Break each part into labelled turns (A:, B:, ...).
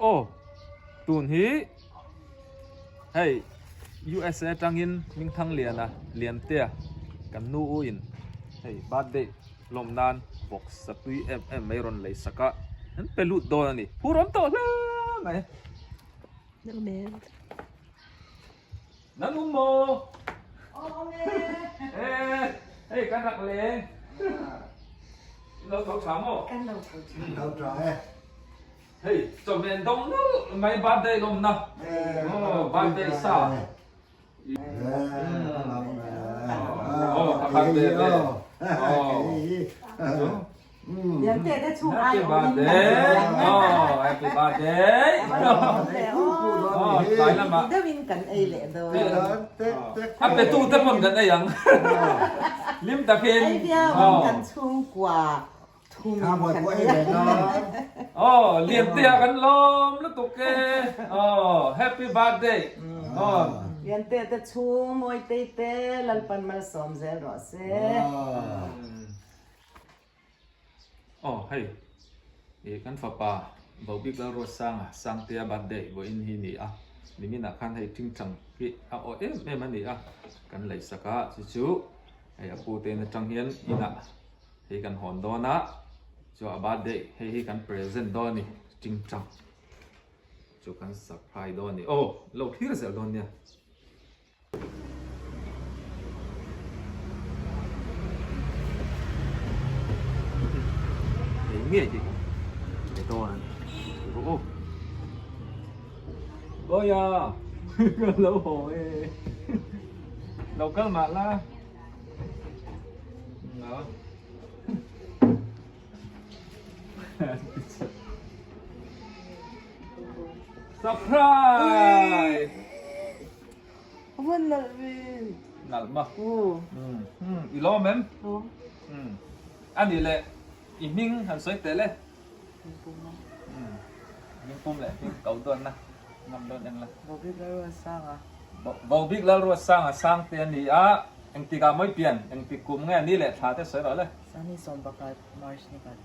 A: Aw tun hi hei USA atangin Hmingthangliana Liantea kan nu u in hei birthday lawm nan vawk sa tui em em mai rawn lei sak a an pe lut dawn a ni phur awm tawh hle mai. Nan um maw?
B: Awm e.
A: Eh, hei kan rak leng. Lo tho tha maw?
B: Kan lo tho tha.
C: Tho tha e.
A: Hei, chawhmeh dawng nulh mai birthday lawmna. Oh, birthday sa. Oh, pakhat ve ve. Oh. Happy birthday oh happy birthday oh tlai lamah a pe tu te pawn kan ei ang lim takin oh lian te ah kan lawm lutuk e oh happy birthday oh
B: Lian te te chhung mawi tei te Lalpan malsawm zel rawh se.
A: Aw hei ih kan fapa Bobik Lalruatsanga Sangtea birthday vawiin hi ni a niminah khan hei tingtang hi a aw em em a ni a kan lei sak a chu chu hei a pu te in atang hian inah hei kan hawn dawn a chu a birthday hei hi kan present dawn a ni tingtang chu kan surprise dawn a ni aw lo thlir zel dawn nia. Hei ngei hi he dawn a ni aw Awia ka lo haw e lo kal mah la Surprise!
B: Avan nalh ve.
A: Nalh ma. Umm i lawm em?
B: Lawm.
A: Umm a nih leh i hming han sawi teh le.
B: Hming pum a.
A: Umm hming pum leh hming ko dawn na ngam dawn eng la.
B: Bobik Lalruatsanga.
A: Bobik Lalruatsanga Sangte a ni a, engtikah mawi pian, engtik kum nge ni leh thla te sawi rawh le.
B: Sanghnih 11 March ni khat.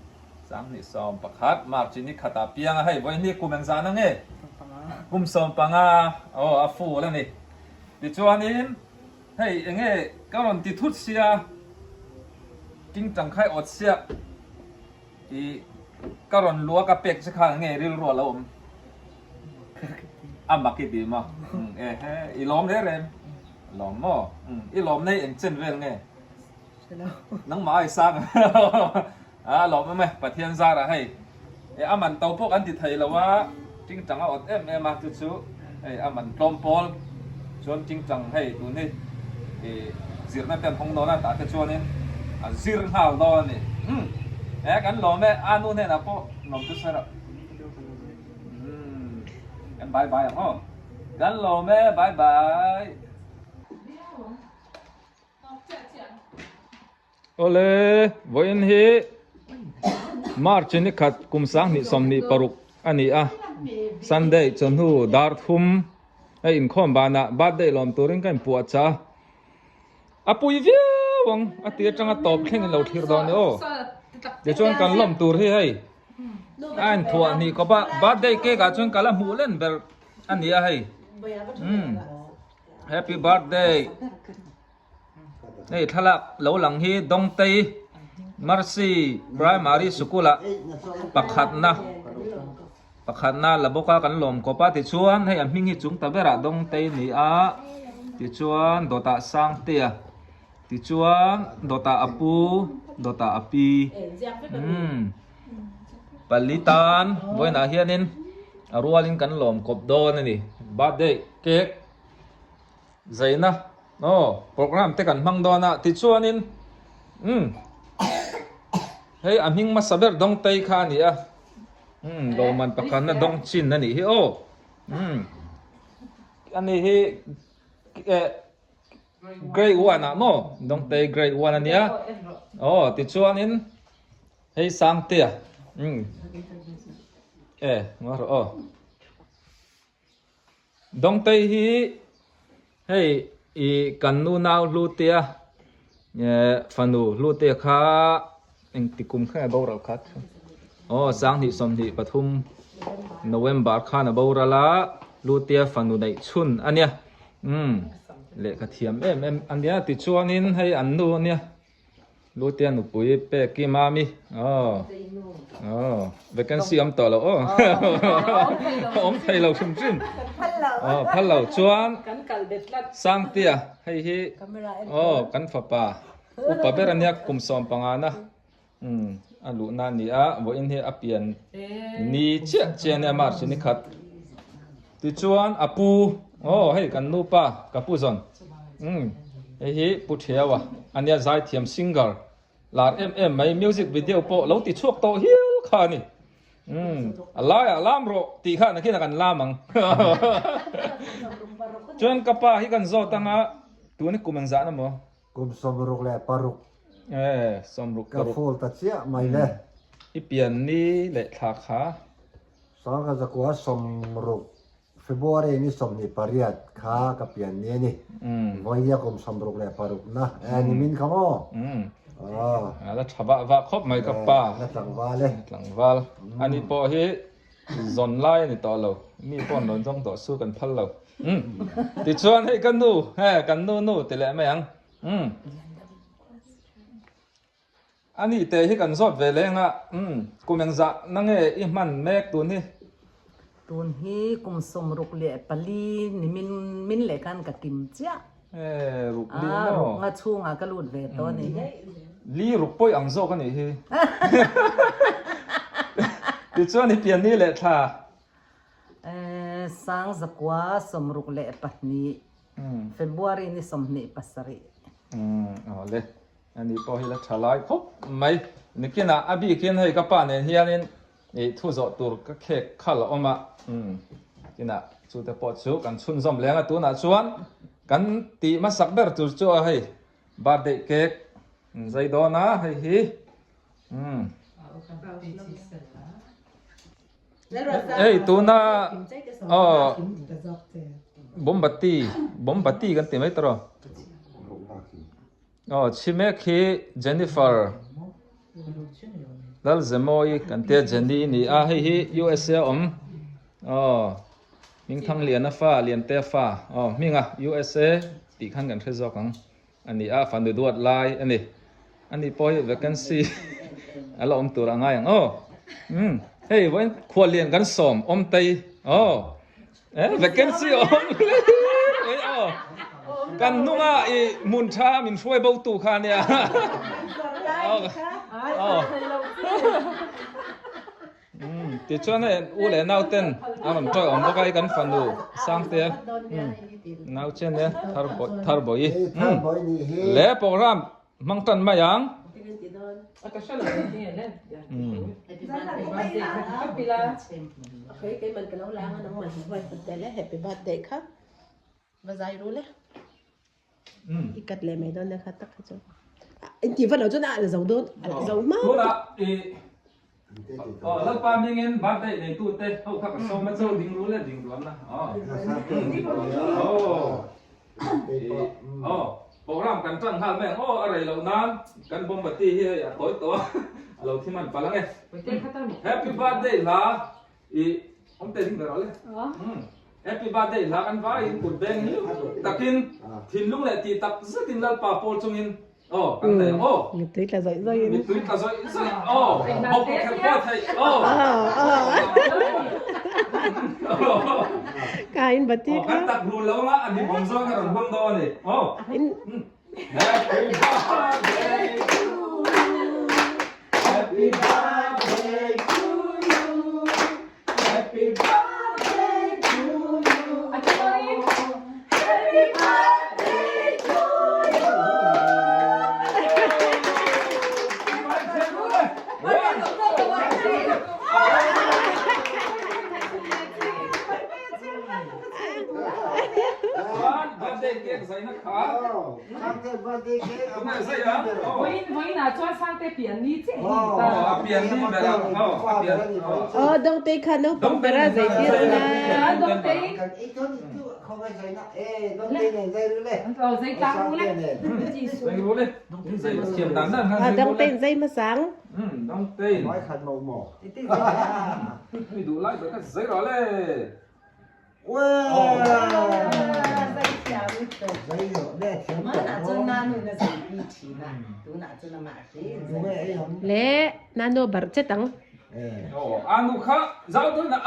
A: Sanghnih 11 March ni khatah piang a hei vawiin hi kum engzah na nge? Kum 15 aw a ful a ni. Tichuanin hei enge ka rawn ti thut sia tingtang khai awt sia i ka rawn lua ka pek che khan nge rilru a lo awm a mak i ti maw ehe i lawm reng reng lawm maw i lawm nei eng chen vel nge? Nangmah ai sang a lawm awm e, Pathian zarah hei e a man to pawh kan ti thei lo a, tingtang a awt em em a chu chu hei a man tlawm pawl chuan tingtang hei tun hi i zirna te an hawng dawn a tah te chuanin a zir nghal dawn a ni umm e kan lawm e a nu hnenah pawh lawm chu sawi rawh umm kan bye bye ang aw kan lawm e bye bye. Awle, vawiin hi March ni khat kum 2026 a ni a, Sunday chawhnu dar thum a inkhawm banah birthday lawm turin ka inpuah chah a, a pui viau ang a ti atanga tawp thleng in lo thlir dawn e aw. Tichuan kan lawm tur hi hei a inthuah hnih khawp a, birthday cake ah chuan ka la hmuh len ber a ni a hei. Umm. Happy birthday hei thlalak lo lang hi Dawngtei Mercy Primary School ah pakhatna pakhatna la bawk a kan lawm kawp a tichuan hei a hming hi chung ta berah Dawngtei a ni a tichuan dawtah Sangtea tichuan dawtah a pu dawtah a pi umm pali tan vawiinah hianin a rualin kan lawm kawp dawn a ni birthday cake. Zaina aw program te kan hmang dawn a tichuanin umm hei a hming hmasa ber Dawngtei kha a ni a umm lawmman pakhatna dawng chin a nih hi aw umm a ni hi eh grade one ah maw Dawngtei grade one a nia aw tichuanin hei Sangtea umm eh ngaw rawh aw. Dawngtei hi hei i kan nu nau Hlutea fanu Hlutea kha engti kum kha nge boral khat aw 2023. November khan a boral a, Lutea fanu neih chhun a nia. Umm lehkha thiam em em a nia tichuanin hei an nu a nia. Lutea nupui pek i mami aw aw vacancy awm tawh lo aw awm thei lo hrim hrim aw phal lo chuan Sangtia hei hi aw kan fapa upa ber ania kum 15 na umm a luhna a ni a vawiin hi a pian ni chiah chiah ania March ni khat Tichuan a pu, aw hei kan nupa ka pu zawn, umm hei hi Pu Thiaua a nia zaithiam singer lar em em mai music video pawh lo ti chhuak tawh hial kha a ni, umm a laiah lam rawh tih kha nakinah kan lam ang Chuan ka pa hi kan zawt anga tun hi kum engzah na maw?
C: Kum 66.
A: E 66.
C: Ka full ta chiah mai le.
A: I pian ni leh thla kha.
C: Sangha zakua 60 February ni 28 kha ka pian ni a ni. Vawiia kum 66 na e ni min kha maw?
A: A la tha vah vah khawp mai ka pa.
C: La tlangval e.
A: Tlangval. Ani pawh hi zawn lai a ni tawh lo. Mi pawh an rawn zawng tawh su kan phal lo. Tichuan hei ka nu, he kan nu nu ti leh mai ang. A nih teh hi kan zawt ve leng a, umm, kum engzah na nge i hman mek tun hi?
B: Tun hi kum 64 ni min min leh khan ka kim chiah.
A: E, ruk li maw?
B: Ruk nga chhungah ka lut ve tawh a ni hi.
A: Li ruk pawih ang zawk a nih hi. Tichuan i pian ni leh thla?
B: E, sang zakua 62, February ni 27.
A: Umm, awle. Ani pawh hi la tha lai khawp mai. Nikinah a bikin hei ka pa nen hianin ih thu zawh tur ka khek khal a awm a, umm kinah chute pawh chu kan chhunzawm leng a, tunah chuan kan tih hmasak ber tur chu a hei birthday cake an zai dawn a hei hi umm. Hei tuna aw bombati bombati kan ti mai tawh. Aw chhi mek hi Jennifer Lalzemawi kan tia Jenny ni a hei hi USA a awm aw Hmingthang Liana fa Liantea fa aw hminga USA tih khan kan hre zawk ang a ni a fanu duat lai a ni ani pawh hi vacancy a la awm tur a ngai ang aw umm hei vawiin khuallian kan sawm awm tei aw Eh, vacancy awm hle aw. Kan hnunga i hmun tha min hruai bo tu kha nia. Aw. Um, tichuan hei u leh nau ten a rawn tawi awm bawk a i kan fanu Sangtea. Um, nau chen e thar thar bawi. Um, le program Hmang tan mai ang. Tunah i aw Lalpa hmingin birthday neitute ho kha ka sawm a cho ding ru le ding ruam na aw. Aw. Program kan tan nghal mai ang aw a rei loh nan kan bombati hi hei a tawi tawh a a lo thi man palh ang e. Happy birthday hla i awm te ding ber awle. Happy birthday hla kan vaiin kut beng hi takin thinlung leh tih tak zetin Lalpa pawl chungin aw kan nei ang aw.
D: Mittui tla zawih zawih in.
A: Mittui tla zawih zawih aw bawk kher pawh theih aw.
D: Ka in bati kha.
A: Kan tak rul lo anga a ni bawm zawng a rawn hmang dawn a ni aw. Happy birthday to you. Happy birthday to you. Happy birthday to you. Happy birthday to you. Birthday cake zaina kha.
D: Aw dongte kha naupang bera zai tir ula. Dongte in zai hmasang.
A: duh lai ber kha zai rawh le.
D: Le nano bar chet ang.
A: Anu kha zau dawn a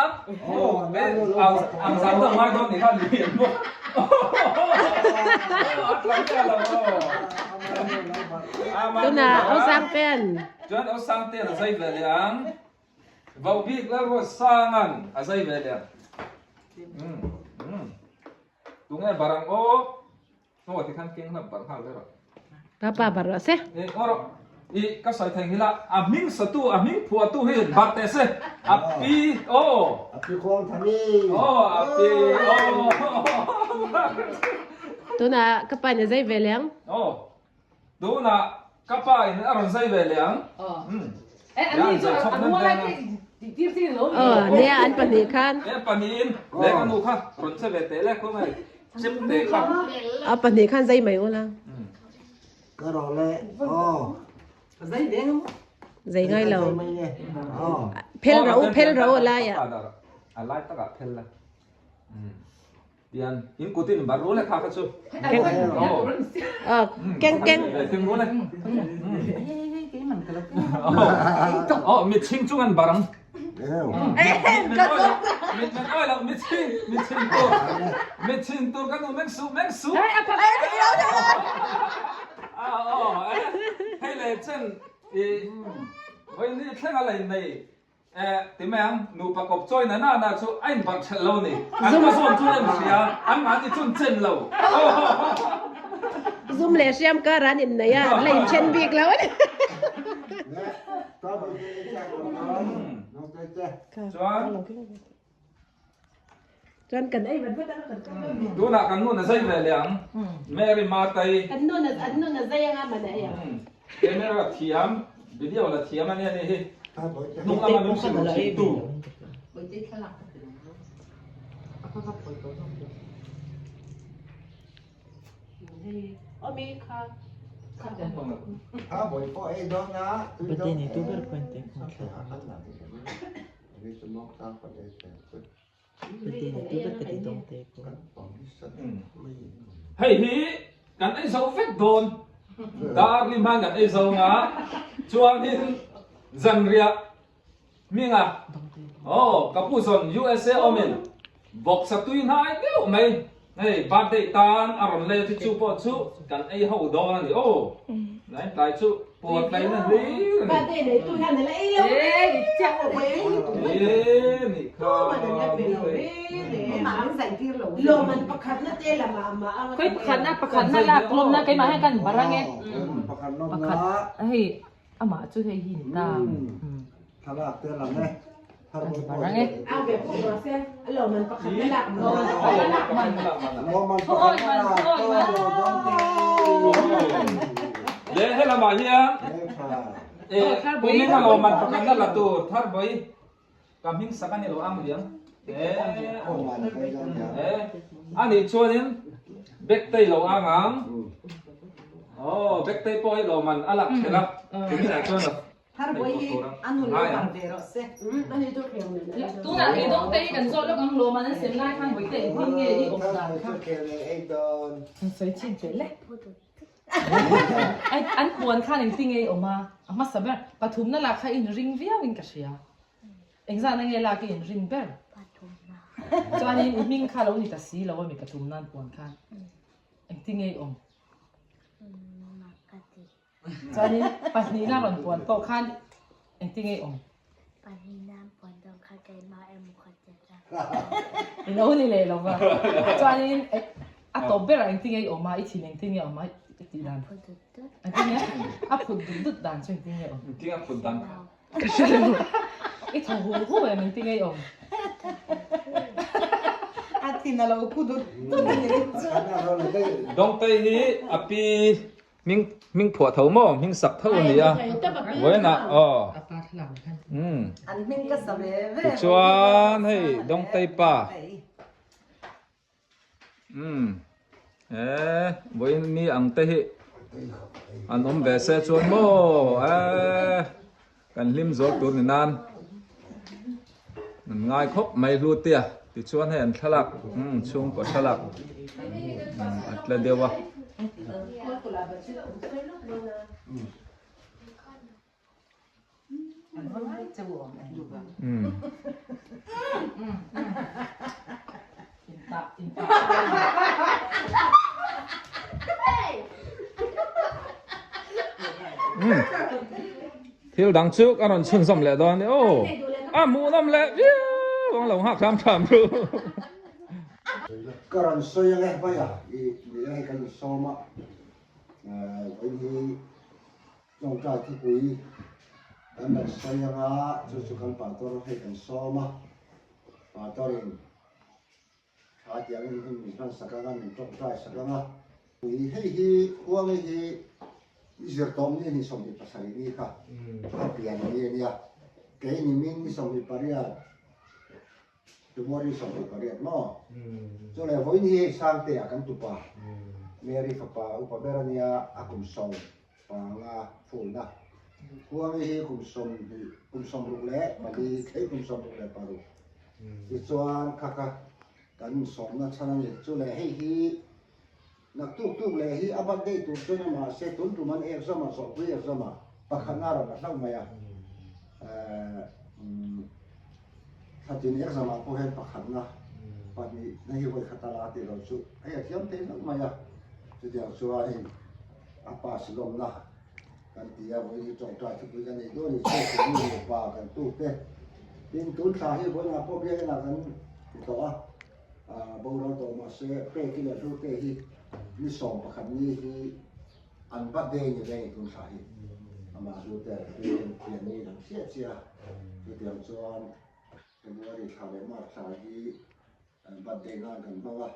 A: ang zau dawn ngai dawn ni kha ni
D: Tuna au sang pen.
A: Chuan au sang ten a zai ve leh ang. Vau bik la ruat sangan a zai ve leh. Tunge barang aw. Aw ti khan keng hlap bar nghal ve rawh.
D: Papa bar rawh se.
A: E aw rawh. I ka sawi thei ngila a hming satu a hming phuah tu hi bar teh se. A pi aw.
C: A pi khuang thani.
A: Aw a pi aw.
D: Tuna ka pa in a zai ve leh ang.
A: Aw. Tunah ka pa in a rawn zai ve leh ang.
D: Aw nia an pahnih khan.
A: E pahnihin le ka nu kha rawn che ve teh le khaw nge chip te kha.
D: A pahnih khan zai mai ula.
C: Ka rawh le aw.
B: Zai ve ngam.
D: Zai ngai lo. Phel rawh u phel rawh u lai ah.
A: A lai takah phel la. Tian in kutin bar ru le kha kha chu.
D: Ờ, keng keng.
A: Keng ru le. Oh, mit ching chung an barang. Mit men oi lo mit ching mit ching tur. Mit ching tur kan u meng su meng su. Ah oh, hei le chen i voi ni thleng a lei nei Eh, ti mai ang, nupa kawp chawi na na na chu a inbarh ṭhelh lo ni. An ka zawn chu em hria, an mahni chu an chen lo.
D: Zum leh hriam kar an innei a, an la inṭhen bik lo a ni.
A: Chuan.
D: Chuan kan ei vat vat anga kan kal dawn nen.
A: Tunah kan nun a zai ve leh ang. Mary Matai.
D: Kan nun a an nun a zai anga man a ei ang.
A: Camera thiam, video la thiam ania ni hi. Hnung lama min hrilh thin tu. Hei hi kan ei zo vek dawn. Dar ni hman kan ei zo nga chuanin zanriah hminga aw ka pu zawn USA awmin vawksa tui hnai deuh mai hei birthday tan a rawn lei a chu chu pawh chu kan ei ho dawn a ni aw. Nai tlai chu puar tlaina hlir a ni.
D: Birthday nei tu hian a la ei lo
A: E nih kha.
D: Lawm an pakhatna te la mah mah ang.
E: Kei pakhatna pakhatna lak lawmna keimah hian kan bar ange. Pakhat hei amah chu hei hi ni ta.
C: Thlalak te lang e.
E: Kan bar ange.
D: A ve pawh rawh se a lawm an pakhatna lak
C: Lawm an pakhatna lak
A: Le helamah hian kumin a lawm an pakhatna la tur thar bawi ka hming sak a ni lo ang liang. A nih chuanin bag tei lo ang ang. Aw bag tei pawh hi lawm an a lak thelh a kuminah chuan a
B: Thar bawi hi a nun lo bar ve rawh se.
E: Tunah ei dawng te hi kan zawh lawk ang lawm an an sem lai khan vawi te engtin nge i awm dan kha. An sawi chin teh le. An puan khan engtin nge i awm a, a hmasa ber pathumna lah kha i inring viau in ka hria. Engzahna nge lak i inrin ber? Chuanin i hming kha lo ni ta si lo a mi pathumna an puan khan engtin nge i awm? Chuanin pahnihna rawn puan pawh khan engtin nge i awm?
F: Pahnihna an puan dawn kha keimah emaw kha ti ta.
E: I lo ni leh lo va. Chuanin a tawp berah engtin nge i awm a, i thin engtin nge a awm a i tih dan?
F: Phut dut dut.
E: Engtin nge? A phut dut dut dan chu engtin nge a awm?
A: Engtin a phut dan kha?
D: Ka hre lo.
E: I thaw hu hu em engtin nge i awm?
B: A thin a lo phu dut dut a ni chu.
A: Dawngtei hi a pi Hming hming phuah tho maw hming sak tho a ni a vawiinah aw umm tichuan hei Dawngtei pa umm he vawiin mi ang te hi an awm ve se chuan maw eh kan hlim zawk tur ni nan. An ngai khawp mai hlutia tichuan hei an thlalak chhungkaw thlalak a tla deuh a. Thil dang chu ka rawn chhunzawm leh dawn a ni aw. A hmuhnawm leh viau ang lo nghak hram hram ru.
C: Ka rawn sawi ang e hmai a i ni e hei kan insawm a vawiin hi tawngtai thupui kan rawn sawi ang a chu chu kan pastor hei kan sawm a pastor in Tha tiangin hun min hman sak anga, min tawngtai sak anga. Ui hei hi khuangi hi i zir tawm ni ni 27 ni kha a pian ni a nia. Kei ni min ni 28 February 28 maw? Chu leh vawiin hi hei Sangte ah kan tupa Mary fapa upa ber a nia a kum sawm panga fulna. Khuangi hi kum 20 kum 64 kei kum 66. Tichuan kha kha kan insawmna chhan a ni. Chu leh hei hi naktuk tuk leh hi a birthday tur chuan a mahse tun tum an exam a zawhpui exam a pakhatna a rawn la hlauh mai a. Thlatin exam ah pawh hian pakhatna pahnihna hi vawi khat a la tih loh chu hei a thiam thei hlauh mai a. Chutiang chuan hei a pass lawmna Kan ti a, vawiin hi tawngtai thupui kan nei dawn a ni, chhungkaw nu leh pa kan tuk te. Tin, tun thla hi vawiinah pawh biakinn ah kan ti tawh a, boral tawh mahse peki leh hlute hi ni 11 ni hi an birthday ni ve a ni tun thla hi. Amah hlute hi pian ni kan hriat chiah a, chutiang chuan February thla leh March thla hi birthday nan kan hmang a.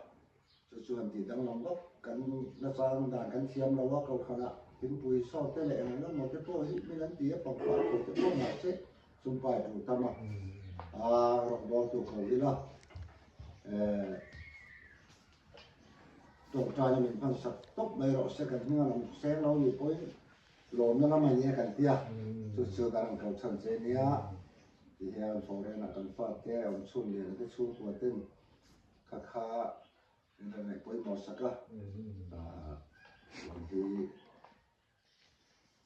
C: Chu chuan tih danglam vak kan nachang dan kan thiam lo a, Kohhranah thingpui sawt te leh eng eng emaw te pawh hi min an ti a, pangpar khawi te pawh mahse sumpai tur tam a, a rawngbawl tu ko ila tawngtaina min hman sak tawp mai rawh se, kan hminga lam seng lo nih pawhin lawmna lam a ni a kan ti a, chu chu kan rawn ko chhan che nia tihian foreign-ah kan fate awm chhun lian te chhungkua ten Kha kha in rawn ngaih pawimawh sak a, lam hi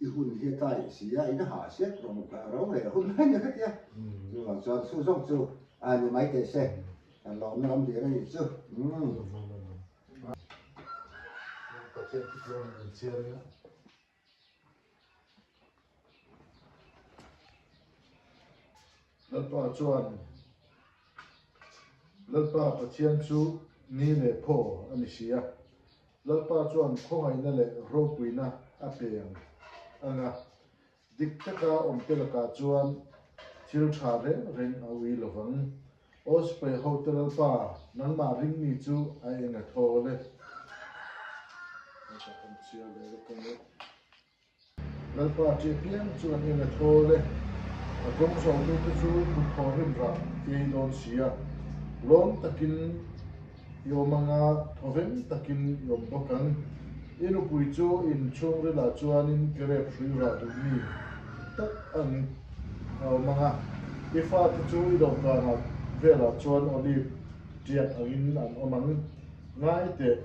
C: i hun hi a tlai si a, in a hah siak rawng ro leh hun mai nia kha tia. Chuvang chuan chu zawng chu a ni mai teh se, kan lawmna lam hlir a nih chu.
G: Pathian thu chuan an chhiar anga. Lalpa chuan, Lalpa Pathian chu ni leh phaw a ni si a, Lalpa chuan khawngaihna leh ropuina a pe ang ang a, dik taka awmte lakah chuan thil tha reng reng a ui lo vang. Aw sipai hote Lalpa, nangmah ringmi chu a eng a thawl e. Lalpa ṭih piang chu an eng a thawl e. A kawng zawhtute chu kut thaw rim rah i ei dawn si a, lawm takin i awm anga thawveng takin i awm bawk ang. I nupui chu in chhungrilah chuanin kerep hrui rah duh mi tak ang a awm anga, i fate chu i dawhkanah velah chuan olive ṭiak angin an awm ang. Ngai teh,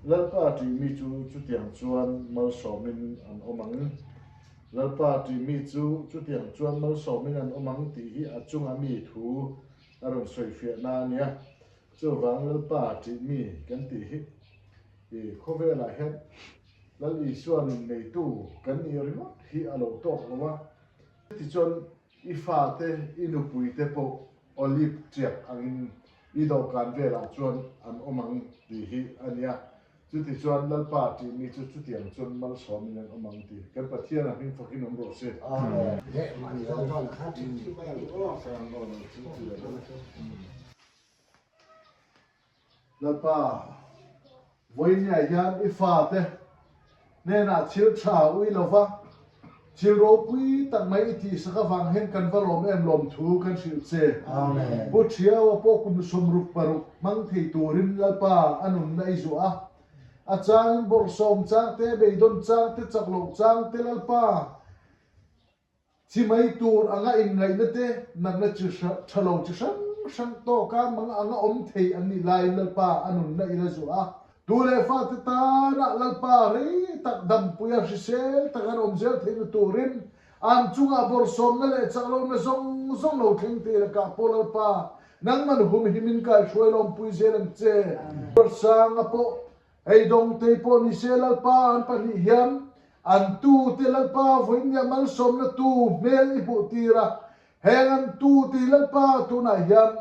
G: Lalpa ṭihmi chu chutiang chuan malsawmin an awm ang. Lalpa ṭihmi chu chutiang chuan malsawmin an awm ang tih hi a chunga mi thu a rawn sawifiahna a nia. Chuvang Lalpa ṭihmi kan tih hi i khawvelah hian Lal Isua nun neitu kan nih ringawt hi a lo tawk lo a. Tichuan i fate, i nupuite pawh olive ṭiak angin i dawhkan velah chuan an awm ang tih hi a nia. Chutichuan Lalpa ṭihmi chu chutiang chuan malsawmin an awm ang tih kan Pathian a hming fakin awm rawh se. Lalpa, vawinia hian i fate hnenah thil tha ui lova, thil ropui tak mai i tihsak avang hian kan va lawm em lawm thu kan hrilh che. Pu Thiaua pawh kum 66 hmang thei turin Lalpa a nunna i zuah a, a changin bawrhsawm changte, beidawn changte, chak loh changte Lalpa. Chi mai tur anga inngaihna te, natna chi tha lo chi hrang hrang tawka mang anga awm thei an nih laiin Lalpa a nunna i la zuah a. Tu leh fate tana Lalpa rei tak dampuia hrisel tak an awm zel theihna turin an chungah bawrhsawmna leh chaklohna zawng zawng lo thleng thei lakah pawh Lalpa nangman humhimin kaihruai lawmpui zel ang che. Ruatsanga pawh Hei Dawngtei pawh ni se Lalpa an pahnih hian an tu te Lalpa vawinia malsawmna tu hmel i hmuh tir a, heng an tu te hi Lalpa tunah hian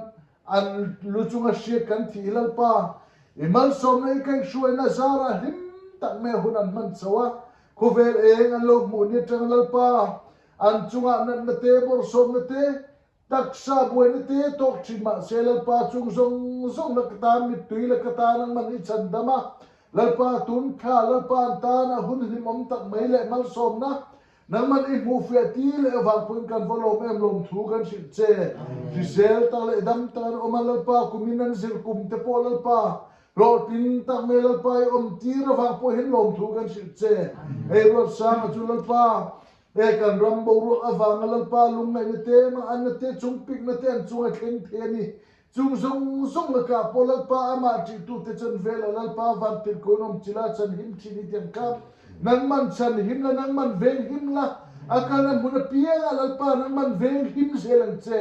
G: an lu chunga hriat kan thih hi Lalpa i malsawmna i kaihhruaina zarah hlim tak mai hun an hman chho a, khawvel eng an lo hmuh ni atanga Lalpa an chungah natna te bawrhsawmna te Taksa buaina te tawk thin mahse Lalpa chung zawng zawng la ka tan mittui la ka tan ang man i chhan dam a, Lalpa tun thla Lalpa an tan a hun hlimawm tak mai leh malsawmna nangman i hmuh fiah ti leh avang pawhin kan va lawm em lawm thu kan hrilh che. Hrisel tak leh dam tak an awm a Lalpa kumin an zir kum te pawh Lalpa hlawhtling tak mai Lalpa i awm tir avang pawhin lawm thu kan hrilh che. Hei Ruatsanga chu Lalpa He kan ram boruak avanga Lalpa lungngaihna te, manganna te, chungpikna te an chunga thleng thei a ni. Chung zawng zawng lakah pawh Lalpa amah ṭihtute chan velah Lalpa vantirhkoh in awm chila chan him ṭhin i tiang kha nangman chan him la, nangman veng him la, a kalna hmun apiangah Lalpa nangman veng him zel ang che.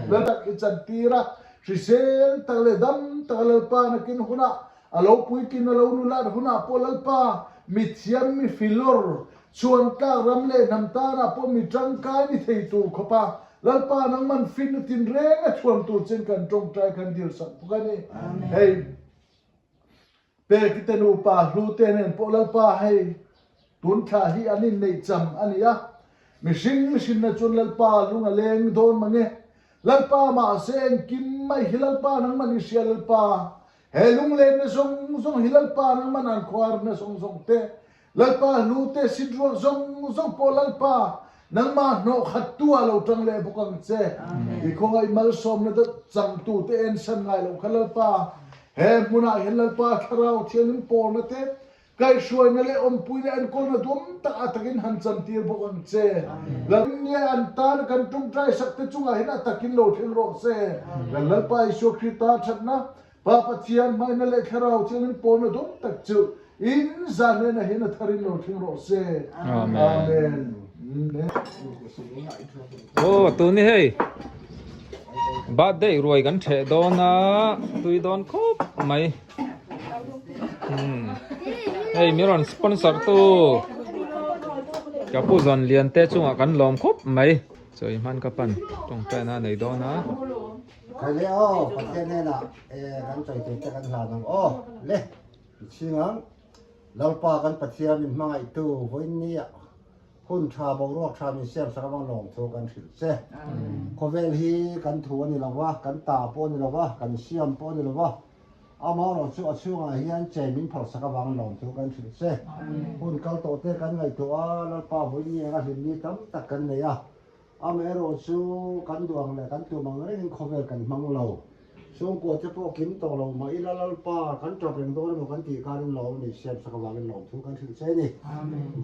G: Lal tak i chan tir a, hrisel tak leh dam taka Lalpa nakin hunah a lo puitlin a lo nulat hunah pawh Lalpa mithiam mi filawr Chuan tlak ram leh hnam tanah pawh mi tangkai ni thei tur khawp a, Lalpa nangman finna tinreng a thuam tur chin kan tawngtai khan dil sak bawk a ni. Hei Peki te nupa hlu te nen pawh Lalpa hei tun thla hi an inneih cham a ni a, mihring mihrinna chuan Lalpa lung a leng dawn mange. Lalpa mahse engkim mai hi Lalpa nangman i hria Lalpa he lunglenna zawng zawng hi Lalpa nangman an khuarna zawng zawng te Lalpa hlute sitruak zawng zawng pawh Lalpa nangmah hnawh khat tu ah lo tang leh bawk ang che. I khawngaih malsawmna changtu te en san ngai loh kha Lalpa he hmunah hian Lalpa Thlarau Thianghlim pawlna te kaihhruaina leh awmpui leh enkawlna duam tak a takin han chantir bawk ang che. Lalpa an tan kan tawngtai sak te chungah hian a takin lo thleng rawh se. Kan Lalpa Isua Krista thatna Pa Pathian hmaina leh Thlarau Thianghlim pawlna dawm tak chu in zan hnenah hian a tharin lo thleng rawh se. Amen.
A: Aw tuni hei birthday ruai kan theh dawn a tui dawn khawp mai hei mi rawn sponsor tu ka pu zawn lian te chungah kan lawm khawp mai chawi hman ka pan tawngtaina a nei dawn a.
C: Khai le aw, Pathian hnenah kan chawi tur te kan hlan ang aw le ti chhing ang. Lalpa kan Pathian min hmangaihtu vawiinnia hun tha boruak tha min siam sak avang lawmthu kan hrilh che. Khawvel hi kan thu a ni lo va, kan ta pawh a ni lo va, kan siam pawh a ni lo va, amaherawh chu a chhungah hian che min phawrh sak avang lawmthu kan hrilh che. Hun kal tawh te kan ngaihtuah a, Lalpa vawiinni anga hlimni tam tak kan nei a. Amaherawh chu kan duh ang leh kan tum ang rengin khawvel kan hmang lo. Chhungkua te pawh kim tawh lo mah ila Lalpa kan tap reng dawn emaw kan tih karin lawm a ni, siamsak avangin lawmthu kan hrilh che a ni.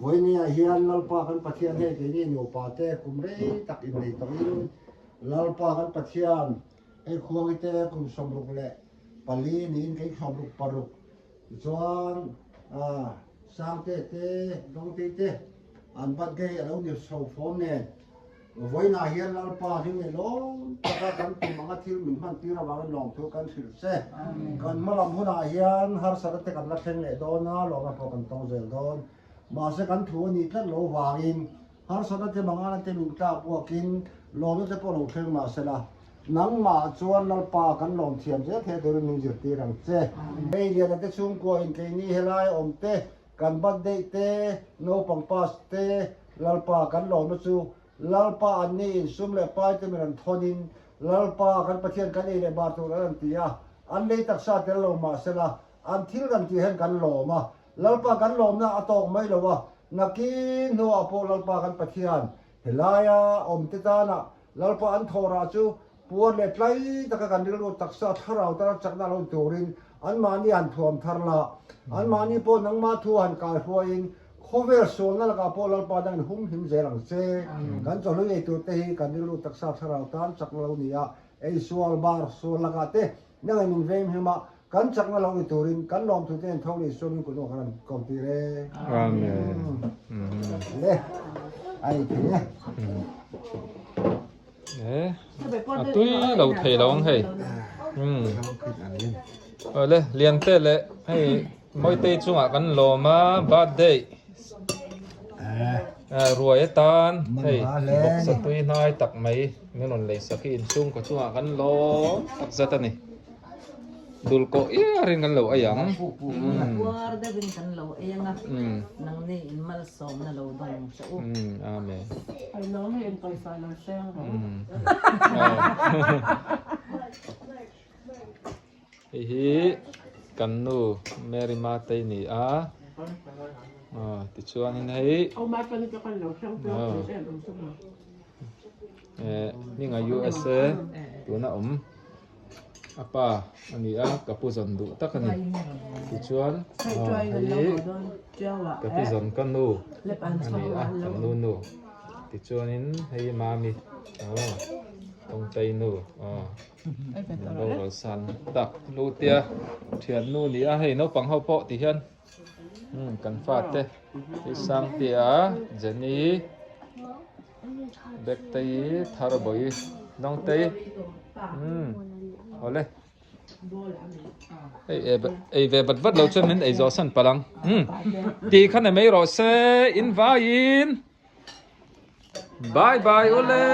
C: Vawinia hian Lalpa kan Pathian hei keini nupa te kum rei tak innei tawhin Lalpa kan Pathian hei khuangi te kum 64 niin kei 66 tichuan Sangte te Dawngtei te An birthday a lo ni chho fawm nen, vawiinah hian Lalpa hlim leh lawm taka kan tum anga thil min hman tir avangin lawmthu kan hrilh che. Kan hmalam hunah hian harsatna te kan la thleng leh dawn a, lawmna pawh kan tawng zel dawn. Mahse kan thu a nih tlat lo vangin harsatna te mangana te min tlak buakin lawmna te pawh lo thleng mahsela nangmah chuan Lalpa kan lawm thiam zel thei turin min zirtir ang che. Hei Liana te chhungkua in keini helai awm te Kan birthday te, naupang pass te, Lalpa kan lawmna chu Lalpa an ni in sum leh pai te min rawn thawn in Lalpa kan Pathian kan ei leh bar tur an rawn ti a, an lei taksa tel lo mahsela an thil kan tih hian kan lawm a, Lalpa kan lawmna a tawk mai lo a, nakin hnuah pawh Lalpa kan Pathian helaia awm te tana Lalpa an thawhrah chu puar leh tlai taka kan rilru taksa thlarau tana chakna lo turin anmahni han thuam thar la, anmahni pawh nangmah thu han kai hruaiin Khawvel sualna lakah pawh Lalpa dangin hum him zel ang che. Kan chawhlui ei tur te hi kan rilru taksa thlarau tan chakna lo ni a, ei sual bar sual lakah te nangin min veng him a, kan chakna lo ni turin kan lawmthu te in tho leh Isua min kut hnawh kan han ko tir e.
A: Amen.
C: Le, a ei thei e.
A: E, a tui lo thei lo ang hei. Awle, Liante leh hei Mawitei chungah kan lawm a, birthday ruai atan hei bawksa tui hnai tak mai min rawn lei sak hi inchhungkaw chungah kan lawm tak zat a ni. Dul kawh iar in kan lo ei ang.
B: Puar deuh in kan lo ei ang a, nang ni in malsawmna lo dawng che u.
A: Amen.
H: Ai nang hi in pawisa lo seng rawh.
A: Hei hi kan nu Mary Matei ni a. Tichuan in hei. Hminga USA tuna awm. A pa a ni a, ka pu zawn duh tak a ni. Tichuan hei ka pi zawn ka nu a ni a, kan nu nu. Tichuanin hei mami aw tawngtai nu aw min boral san tak lu tia thian nu ni a, hei naupang ho pawh ti hian kan fate hei Sangtea Jenny. Bektei Tharbawi Nawngtei umm awle hei ei ve vat vat lo chuan min ei zawh san palh ang umm tih kha ni mai rawh se in vaiin bye bye ule.